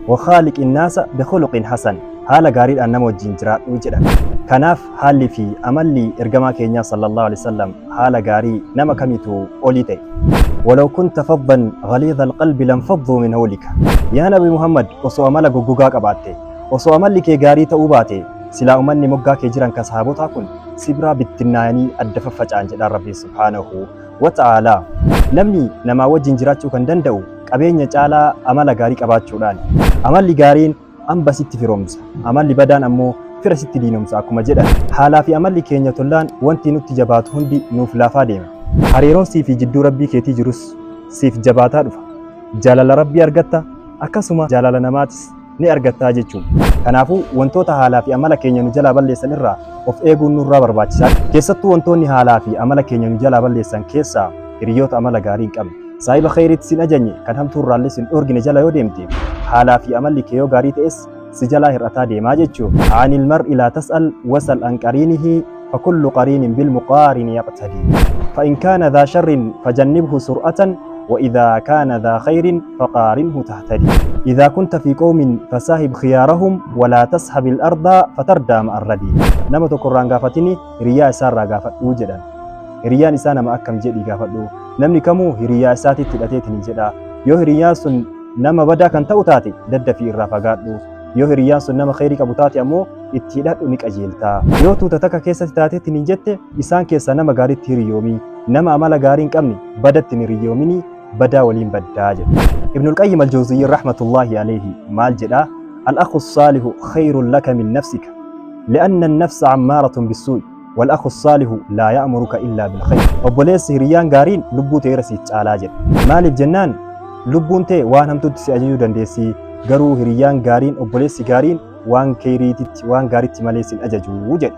Wa khaaliqin naasa bi khuluqin hasan. Haala gaariidhaan nama wajjin jiraadhu jedhan. Kanaaf haalli fi amalli ergamaa keenyaa sallallahu alaihi wasallam haala gaarii nama kamiitu olii ta'e. Walaw kunta faddan ghaliidha alqalbi lanfadduu min hawlika. Yaa Nabi Muhammad, osoo amala goggogaa qabaatte, osoo amalli kee gaarii ta'uu baate, silaa ummanni moggaa kee jiran ka sahaabotaa kun si biraa bittinnaayanii adda faffaca'an jedhaan Rabbiin subhaanahu wa ta'aalaa. Namni namaa wajjin jiraachuu kan danda'u qabeenya caalaa amala gaarii qabaachuudhaani. Amalli gaariin amba sitti firoomsa, amalli badaan ammoo fira sitti diinomsa akkuma jedhan. Haalaa fi amalli keenya tollaan wanti nutti jabaatu hundi nuuf laafaa deema. Hariiroon sii fi jidduu Rabbii keetii jirus siif jabaataa dhufa. Jaalala Rabbii argatta, akkasuma jaalala namaatis ni argattaa jechuudha. Kanaafuu wantoota haalaa fi amala keenya nu jalaa balleessan irraa of eeguun nurraa barbaachisaadha. Keessattuu wantoonni haalaa fi amala keenya nu jalaa balleessan keessaa hiriyoota amala gaarii hin qabne, saahiba kheyriitti sin ajajne kan hamtuu irraallee sin dhoorgine jala yoo deemte, haalaa fi amalli kee yoo gaarii ta'es si jalaa hir'ataa deemaa jechuudha. Anil mar'i laa tas'al wasal an qariinihi fakullu qariinin bil muqaarini yaqtadi. Fa in kaana dhaa sharrin fajannibhu sur'atan wa idhaa kaana dhaa khayrin faqaarinhu tahtadi. Idhaa kunta fi qawmin fasaahib khiyaarahum wa laa tashabil ardaa fatardaa ma'ar radi. Nama tokko irraa hin gaafatini, hiriyyaa isaa irraa gaafadhu jedhan. Hiriyyaan isaa nama akkam jedhii gaafadhu. Namni kamuu hiriyyaa isaatitti hidhateetini jedha. Yoo hiriyyaan sun nama badaa kan ta'u taate daddafii irraa fagaadhu. Yoo hiriyyaan sun nama kheyrii qabu taate ammoo itti hidhadhu, ni qajeelta. Yoo tuuta takka keessatti taateetiin hin jette, isaan keessaa nama gaariitti hiriyoomi. Nama amala gaarii hin qabne badatti hin hiriyoomini, badaa waliin baddaa jedha. Ibnul Qayyim al-Jawziyyi rahmatullahi alayhi maal jedha? Al-akhu saalihu khayrun laka min nafsika. Li'anna an-nafsa ammaaratun bis-suu'i. Wal akhu saalihu laa ya'muruka illaa bil khayr. Obboleessi, hiriyyaan gaariin lubbuu tee irra siif caalaa jedhe. Maaliif jennaan, lubbuun tee waan hamtuutti si ajajuu dandeessi, garuu hiriyyaan gaariin, obboleessi gaariin waan kheyriititti, waan gaaritti malee sin ajaju jedhe.